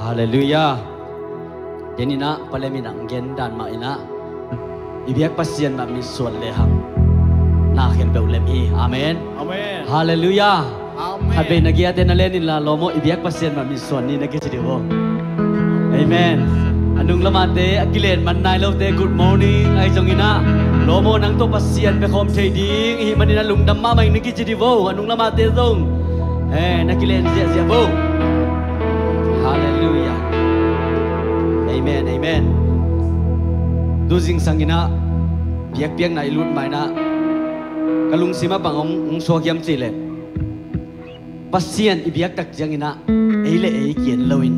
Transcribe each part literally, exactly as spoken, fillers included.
Halleluiah. Ken inah palem inah gen dan mah inah i biak Pasian mah mitsuan lehang na khempeuh lem hi. Amen. Amen. Halleluiah. Amen. Khat vei na giate na len inla, lawm aw, i biak Pasian mah mitsuan ni na kici dih vo. Amen. A nung lamate, a kilen man nai lote, good morning ahi zong inah, lawm aw, nang tawh Pasian pia khawm thei ding i hih manin a lungdam mahmah ing na kici dih vo. A nung lamate zong, eh, na kilen ziahziah vo. Halleluiah. Amen, amen. Tu zingsang inah biakpiakna i lut ma inah ka lungsim ah bang hong, hong suak hiam cih leh, Pasian i biak tak ciang inah ei le ei kian loin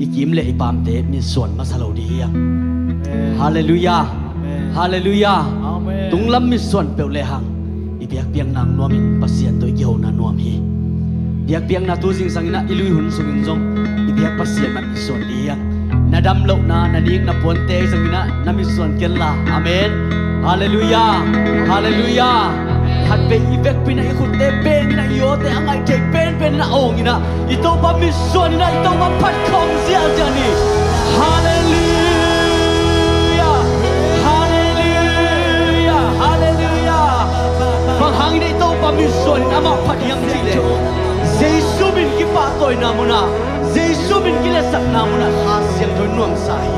i kim le i pamte mitsuan masa lo dih hi hang. Amen. Halleluiah. Amen. Halleluiah. Amen. Tunglam mitsuan peuh lehang i biakpiakna nuamin Pasian tawh i kihona nuam hi. Biakpiakna tu zingsang inah i lui hun sungin zong i biak Pasian mah mitsuan dih hi hang. Na dam lohna, na nik na puante ahi zong inah na mitsuan kenla. Amen. Halleluiah. Halleluiah. Khat vei i vekpi inah i khutte beng inah i awte a ngaih thei penpen inah awng inah i Topa mitsuan inah i Topa phat khawm ziahziah ni. Halleluiah. Halleluiah. Halleluiah. Bang hang inah i Topa mitsuan in amah phat hiam cih leh, Jesu min kipahtawina munah, Jesu min kiletsakna munah Kha Siangtho in nuamsa hi.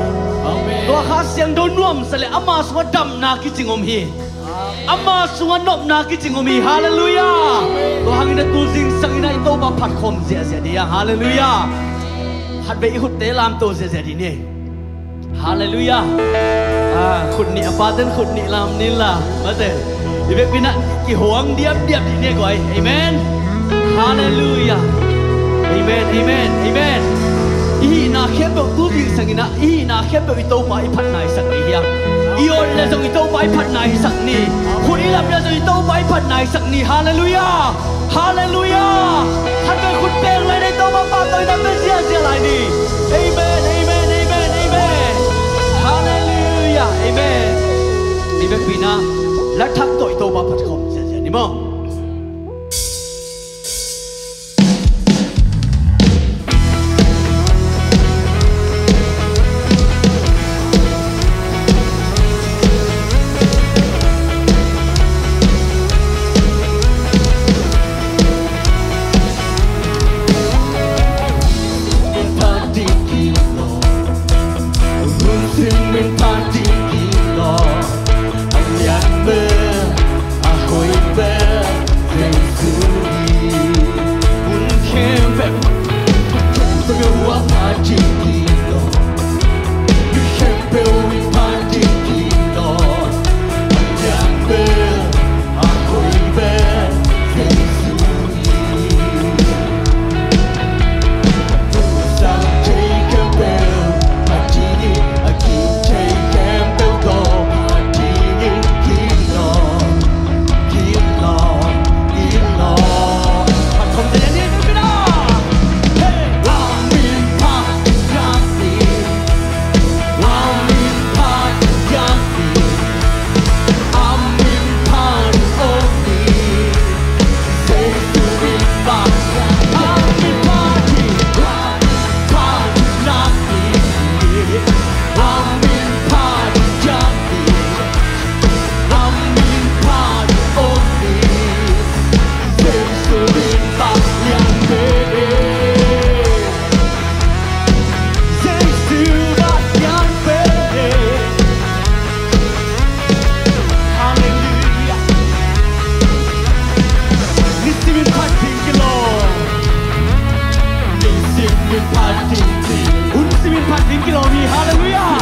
Amen. Tua Kha Siangtho nuamsa le ama sungah damna kicing om hi. Ama sungah nopna kicing om hi. Halleluiah. Tua hangin a tu zingsang inah i Topa phat khawm ziahziah dih hang. Halleluiah. Khat vei i khutte lamto ziahziah dih ni. Halleluiah. Ah, khut nih a paten khut nih lam ni la. Mate. I vekpi inah kihuang diapdiap dih ni guai. Amen. Halleluiah. Amen, amen, amen. I hihna khempeuh tu zingsang inah i hihna khempeuh i Topa i phatna hisak ni hi hang. I awt le zong i Topa i phatna hisak ni. Khut i lap le zong i Topa i phatna hisak ni. Halleluiah. Halleluiah. Khat vei khut beng lai ni, Topa pahtawina pia ziahziah lai ni. Amen, amen, amen, amen. Halleluiah. Amen. I vekpi inah la thak tawh i Topa phat khawm ziahziah ni maw. Halleluiah. Nisimin phat ding kilawm. Nisimin phat ding, hun simin phat ding kilawm hi. Halleluiah.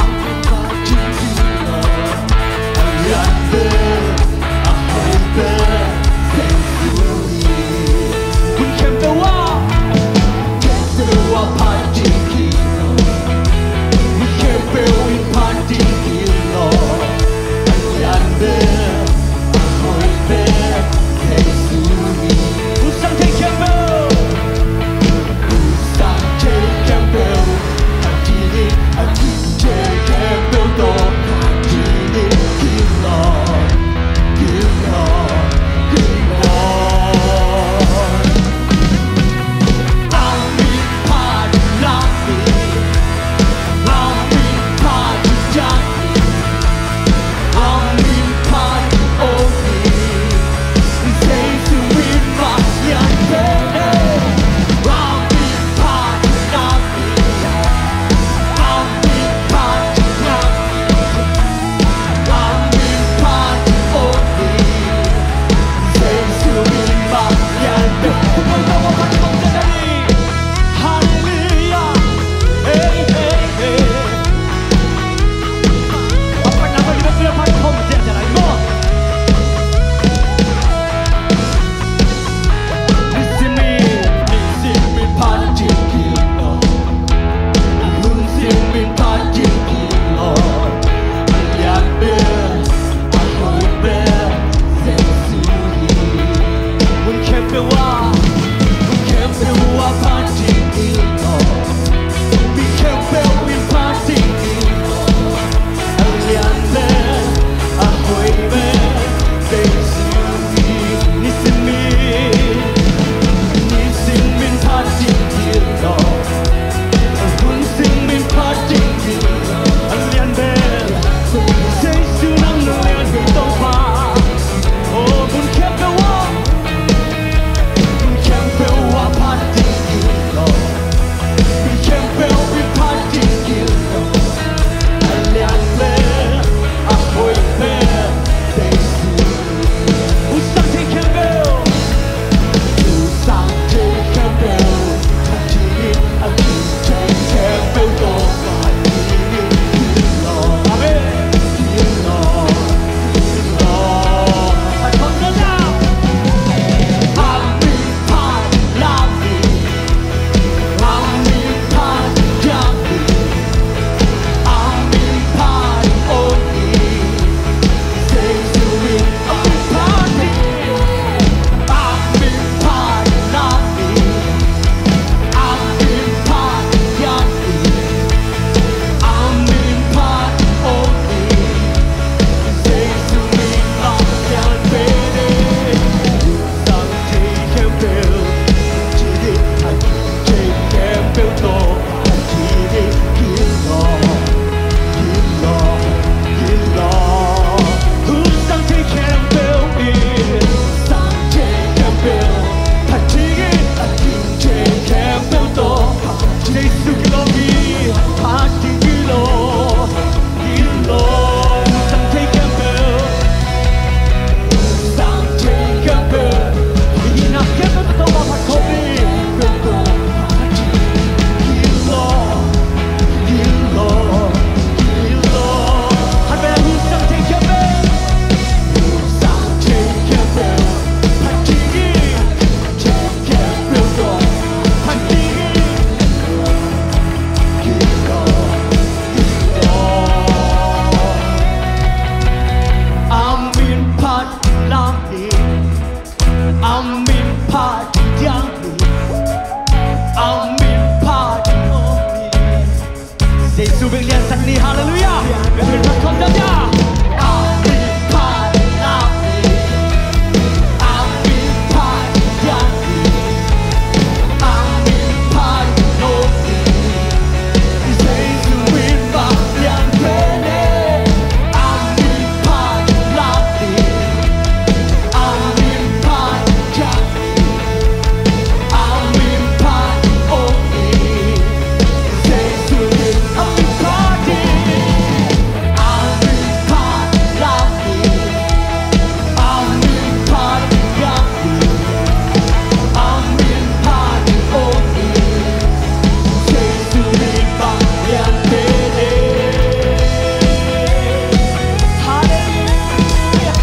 Halleluia.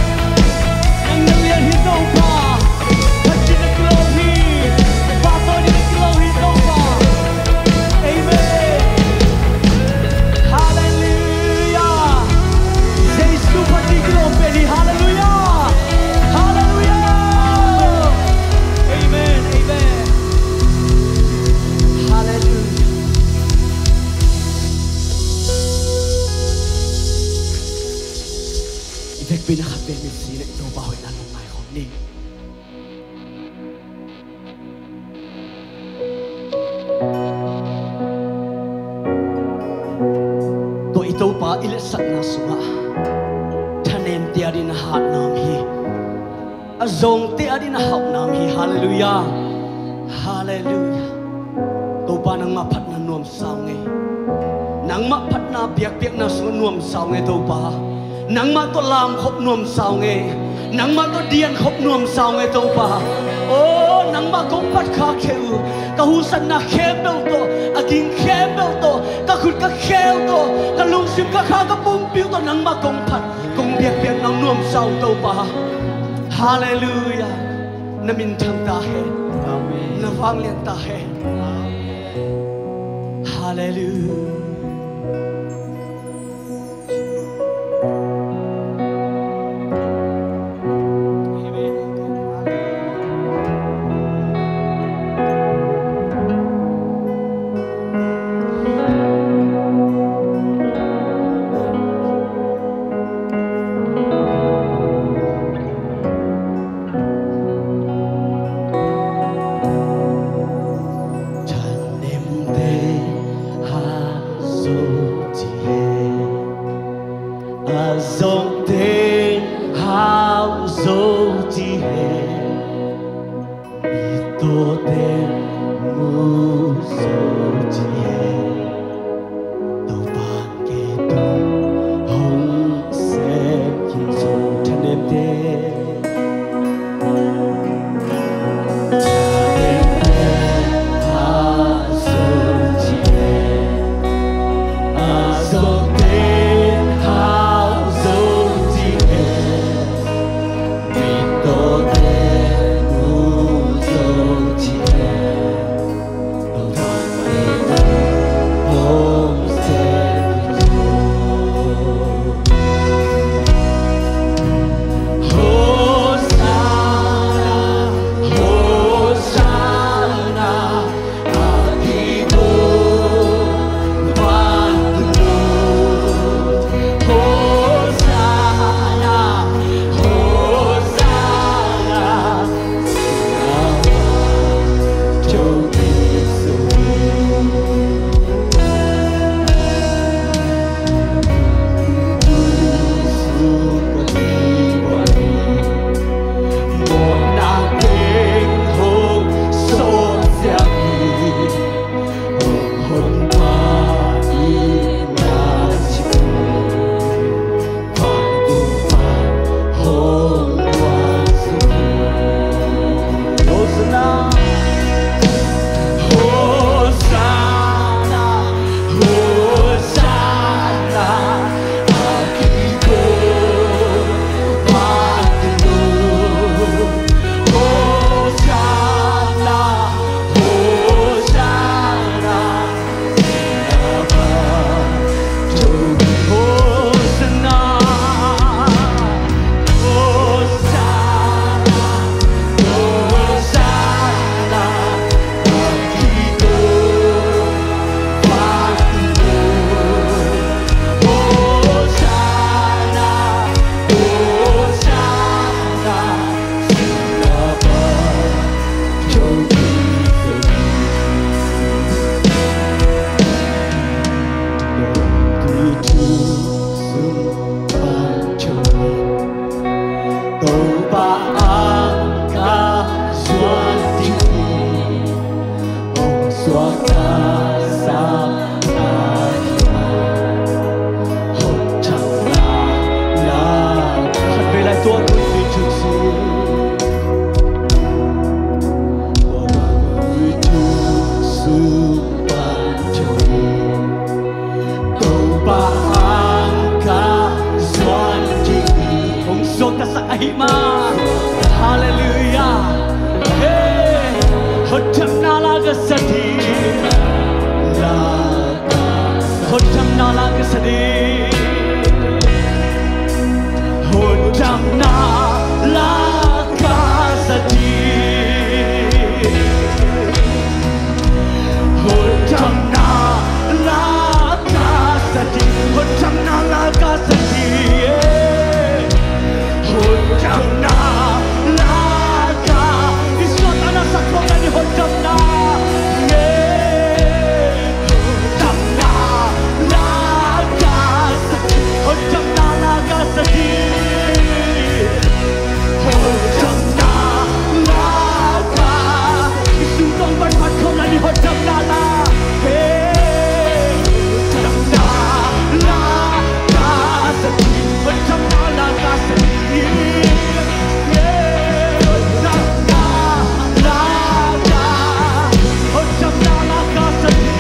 Nang na lian hi Topa. Pasian na kilawm hi. Pa tawh na kilawm hi Topa. Amen. Halleluia. Jesu Pasian kilawm pen hi. Halleluia. Halleluia. Amen. Amen. Halleluia. I vekpi-in a khat vei mitsi le i Topa hoihna lungngai khawm ni. Tua i Topa i letsakna sungah thanemte adingin a hatna om hi. A zawngte adingin a hauhna om hi. Halleluia. Halleluia. Topa, nangmah phatna nuamsa ung ei. Nangmah phatna biakpiakna sungah nuamsa ung ei Topa. Nangmah tawh lamkhop nuamsa ung ei. Nangmah tawh diankhop nuamsa ung ei Topa. Aw, nangmah kong phat kha khempeuh, ka huhsatna khempeuh tawh, a ging khempeuh tawh, ka khut ka khel tawh, ka lungsim ka kha ka pumpi uh tawh nangmah kong phat, kong biakpiak nang nuamsa ung Topa. Halleluia. Na minthang ta hen. Amen. Na vanglian ta hen. Amen. Halleluia. Thanemte hau zo ci hen, a zawngte hau zo ci hen, mi tawte mu zo ci hen. Topa kei tung hong sem khin sung thanemte. Thanemte hau zo ci hen, a zawngte hau zo Halleluia. Hey, hotdamna la ka sa ding. Hotdamna la ka sa ding. Hotdamna la ka sa ding. Hotdamna la ka sa ding. Hotdamna la ka sa ding. Hotdamna la ka. I suahtakna sakkhawm lai ni, hotdamna. Hotdamna la ka sa ding. Hotdamna la ka sa ding. Hotdamna la ka. I sungtawng pan phat khawm lai ni, hotdamna la. Hey. Hotdamna la ka sa ding. Hotdamna la ka sa ding. Yeah. Hotdamna la ka. Hotdamna la ka sa ding.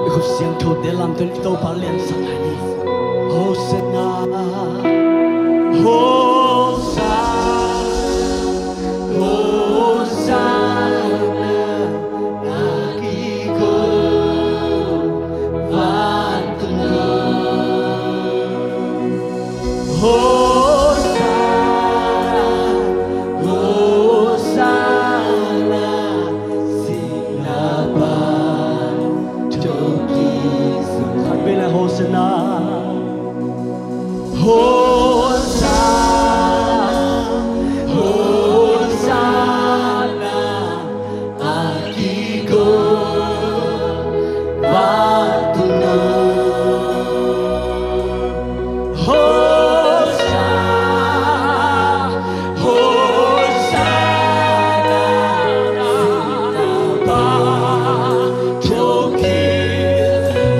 I khut siangthote lamto in i Topa liansak lai ni. Hosanna, Hosanna, Hosanna. Hosanna, Hosanna. Khat vei le Hosanna. Hosanna, Hosanna, a kiko vantungah. Hosanna, Hosanna,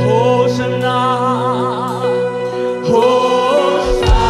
Hosanna. Hosanna,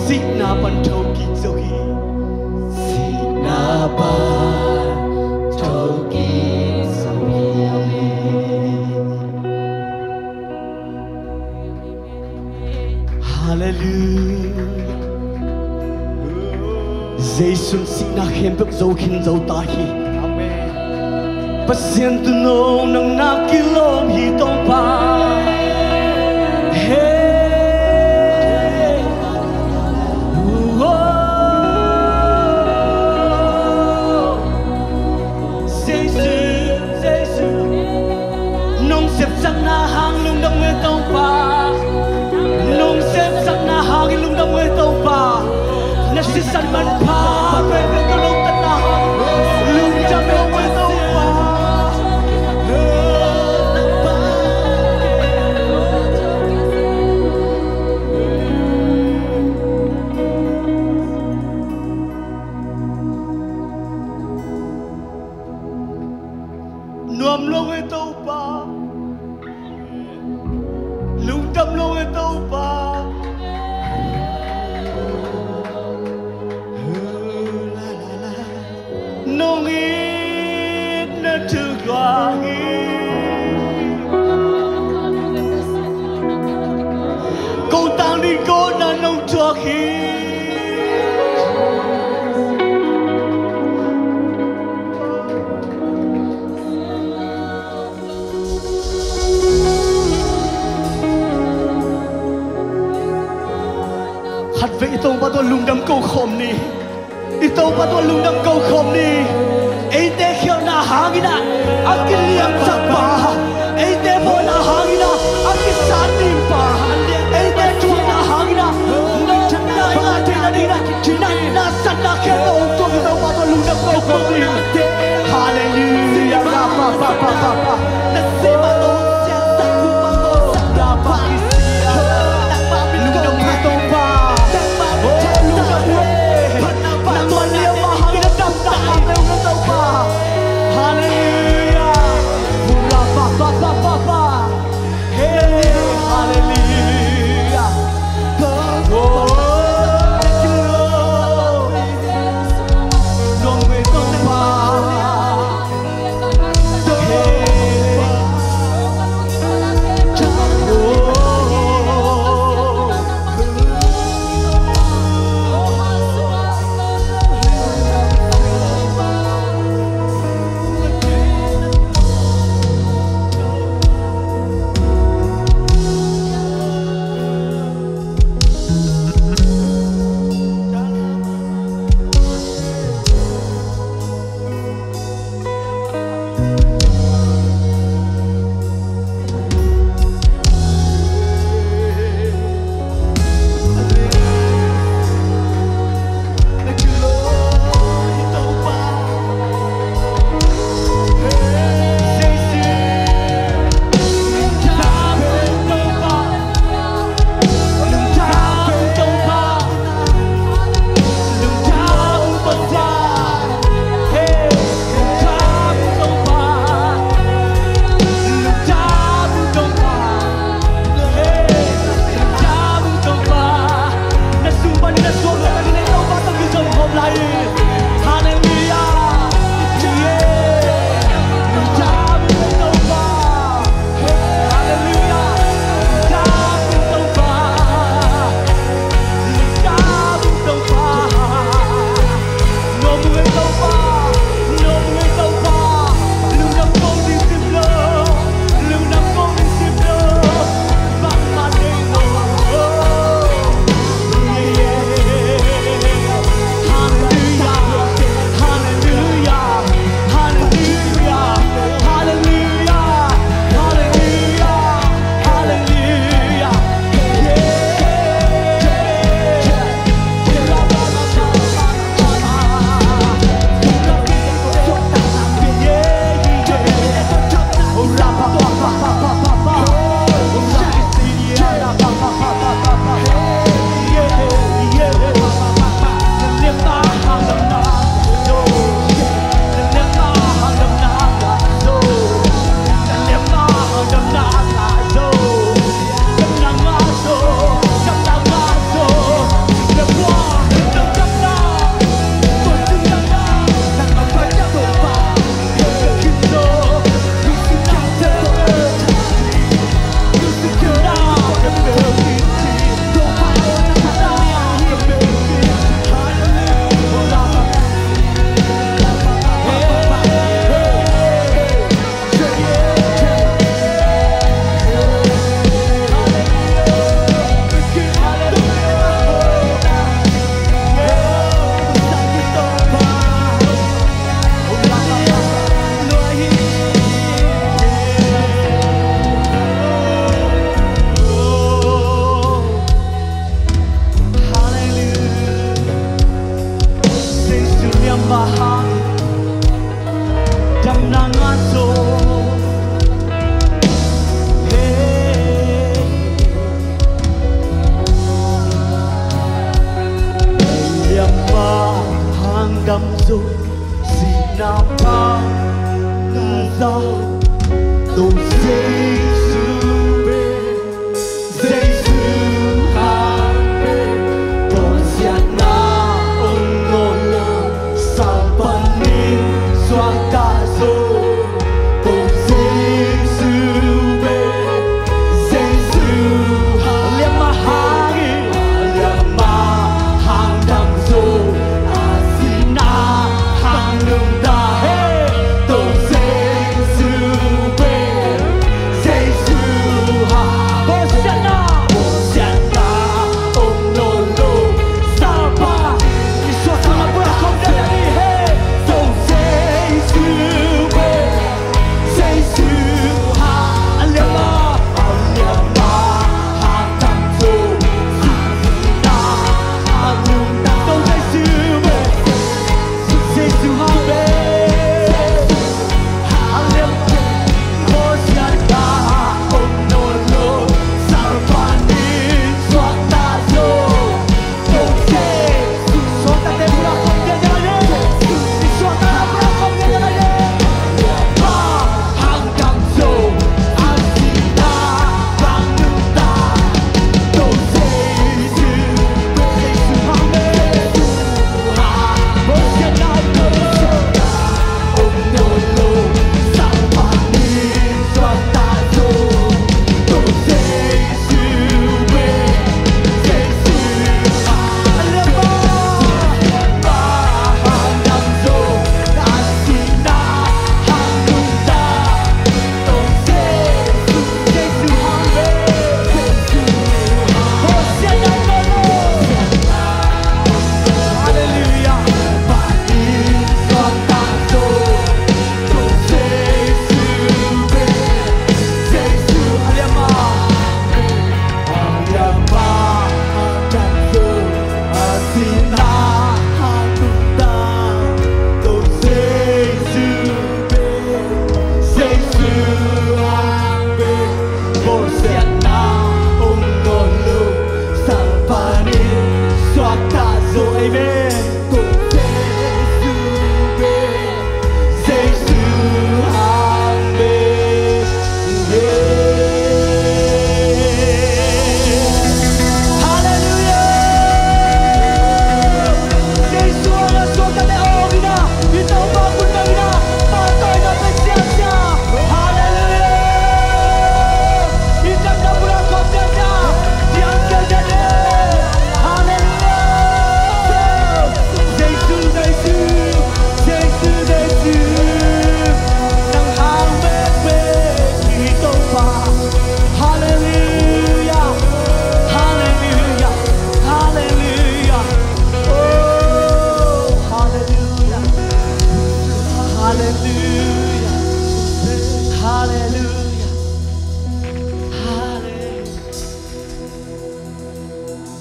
Sihna pan thokik zo hi. Sihna pan thokik zo hi. Halleluiah. Jesu'n sihna khempeuh zo khin zo ta hi. Amen. Pasian Tuuno, nang na kilawm hi Topa. Hey. Whoa. Jesu, Jesu. Nong sepsakna hang lungdam ung e Topa. Nong sepsakna hangin lungdam ung e Topa. Na sisan manpha peuhpeuh tawh nong tatna hang lungdam ung e Topa. Nuam lo e Topa. Lungdam lo e Topa. Nong itna thu lua hi. Ko tang ding ko na nong thuak hi. Khatvei i Topa tawh lungdam ko khawm ni. I Topa tawh lungdam ko khawm ni. Eite khialhna hangin ah a kiliamsak pa, eite mawhna hangin ah a kisat ding pa, eite thuakna hangin ah nopna i ngah theihna dingin ah natna satna khempeuh hong tuak i Topa tawh lungdam ko khawm ni. Halleluiah. Ra pa pa pa pa pa. Ra pa kisia. Lungdam ung e Topa. Oh, lungdam ung e. Nangmah liamma hangin a damna a teu na Topa. Halleluiah. Ra pa pa pa pa pa. Hey, halleluiah. Oh, lungdam ung e Topa.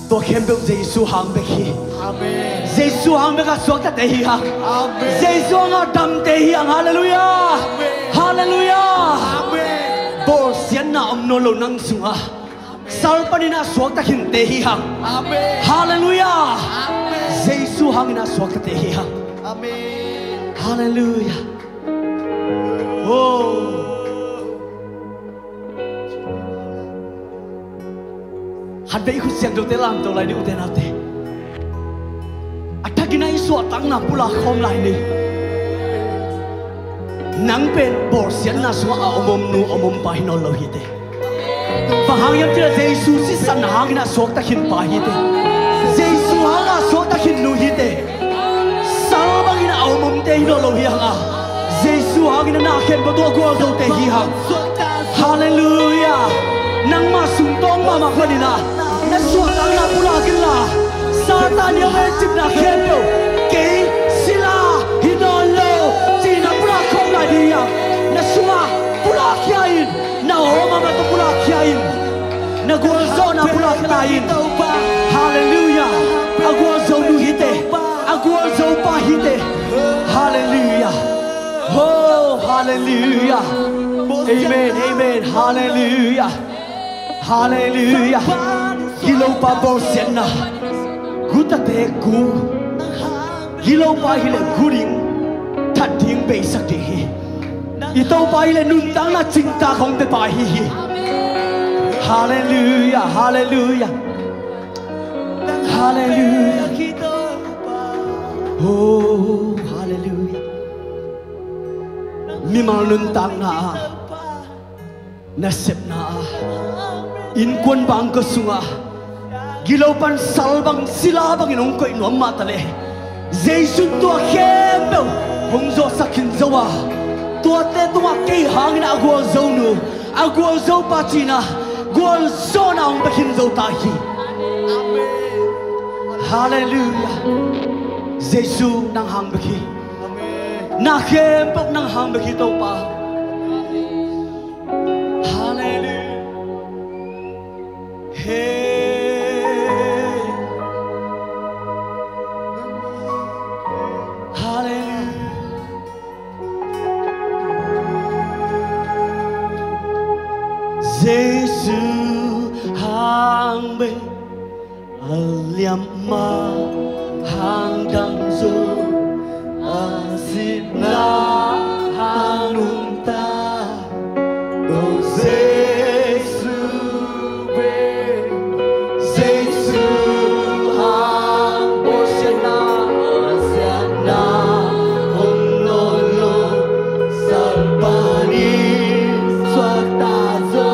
Tua khempeuh Jesu hang bek hi. Jesu hang bek a suaktate hi hang. Jesu hang a damte hi hang. Halleluiah. Halleluiah. Bawlsiatna om nawn lo nang sungah sal panin a suakta khinte hi hang. Halleluiah. Jesu hangin a suaktate hi hang. Halleluiah. Oh. Khatvei i khut siangthote lamto lai ni, ute naute. A thakin a i suahtakna pulak khawm lai ni. Nang pen bawlsiatna sungah a om om nu om om pa hi nawn lo hi te. Bang hang hiam cih leh Jesu sisan hangin a suakta khin pa hi te. Jesu hangin a suakta khin nu hi te. Sal bangin a om omte hi nawn lo hi hang a, Jesu hangin a na khempeuh tawh a gualzote hi hang. Halleluiah. Nangmah sungtawng mahmah panin a na suahtakna pulak inla, Satan i a cipna khempeuh, kei sila hi nawn lo cihna pulak khawm lai ding hi hang. Na sungah pulak khia in. Na om mahmah tawh pulak khia in. Na gualzawhna pulak khia in. Halleluiah. A gualzo nu hi te. A gualzo pa hi te. Halleluiah. Oh, halleluiah. Amen, amen. Halleluiah. Halleluiah. Gilopa bawlsiatna, gutate gu, Gilopa hileh gu ding, that ding, beisak ding hi. I Topa hileh nuntakna cingtak hong pia pa ahi hi. Halleluiah, halleluiah. Halleluiah. Oh, halleluiah. Mimal nuntakna ah, nasepna ah, innkuan bangkua sungah, gilo pan sal bang, sila bangin hong koih nuam mah taleh, Jesu in tua khempeuh hong zawhsak khin zo a, tuate tungah kei hangin a gualzo nu, a gualzo pa ci-in a gualzawhna hong pia khin zo ta hi. Halleluiah. Jesu, nang hang bek hi. Na khempeuh nang hang bek hi, Topa. Halleluiah. Hey. Halleluiah. Jesu hang bek, a liamma hang dang zo, a sihna hang nungta. Ko Jesu bek, Jesu hang bek. Siatna, siatna hong lolo, Salvador suakta zo.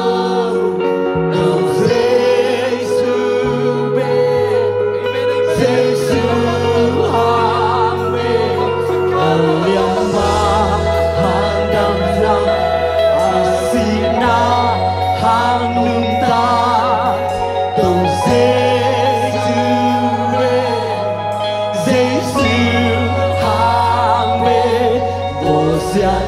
Ko Jesu bek, Jesu hang bek, a liamma hang dang zang, a sihna hang nungta. Ko Jesu bek, Jesu hang bek, bawlsiat